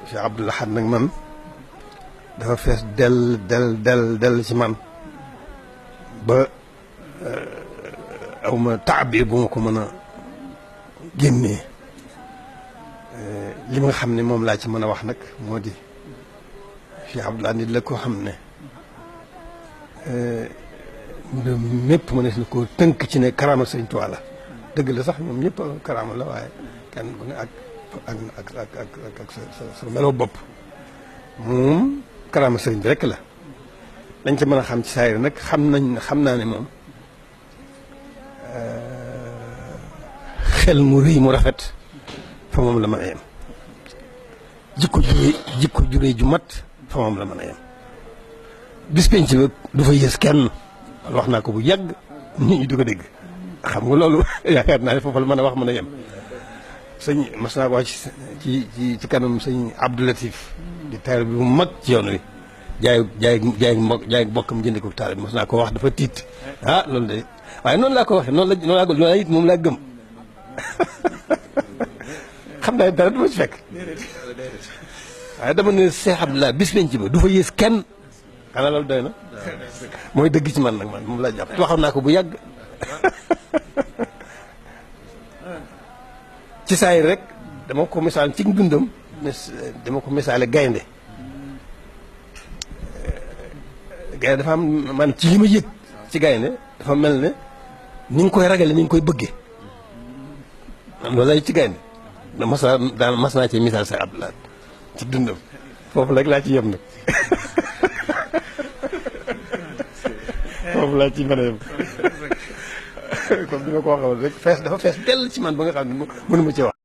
Cheikh Abdoul Ahad nag man dafa fees del ci man ba awma taabir bu ma ko mën a génnee li nga xam ne moom laa ci mën a wax nag moo di Cheikh Abdoul Ahad nit la koo xam ne mépp mënees na koo tënk ci ne karaama Sëriñ Tuubaa la dëgg la sax ñoom ñëpp karaama la waaye kenn ku ne ak sa meloo bopp moom karaama sëriñ bi rek la dañ ca mën a xam ci saayir nag xam naa ne moom xel mu rëy mu rafet fa moom la mën a yem jikko ju rëy ju mat fa moom la mën a yem bis penc ba du fa yées kenn wax naa ko bu yàgg nit ñi du ko dégg xam nga loolu yaakaar naa ne foofu la mën a wax mën a yem sëñ mas naa ko wax ci kanam sëñ Abdou Latif di taal bi mu mag ci yoon wi jaay bokkam jënd ko taal bi mas naa ko wax dafa tiit loolu de waaye noonu laa ko waxee noonu laa it moom laa gëm xam naa dara du ma ci fekk waaye dama ne Cheikh Abdoulaye bis penc ba du fa yées kenn xanaa loolu doy na mooy dëgg ci man nag man moom laa jàpp waxoon naa ko bu yàgg ci saa yi rek dama ko misaal ci dundam dama ko misaale gaynde dafa am man ci li ma yëg ci gaynde dafa mel ne ni nga koy ragale ni nga koy bëggee loolu lay ci gaynde mas naa ci misaal Cheikh Abdoul Ahad ci dundam foofu rek laa ci yem nag foofu laa ci mën a yem comme ni ma ko waxee woon rek dafa fees dell ci man ba nga xam ne mënu ma ci wax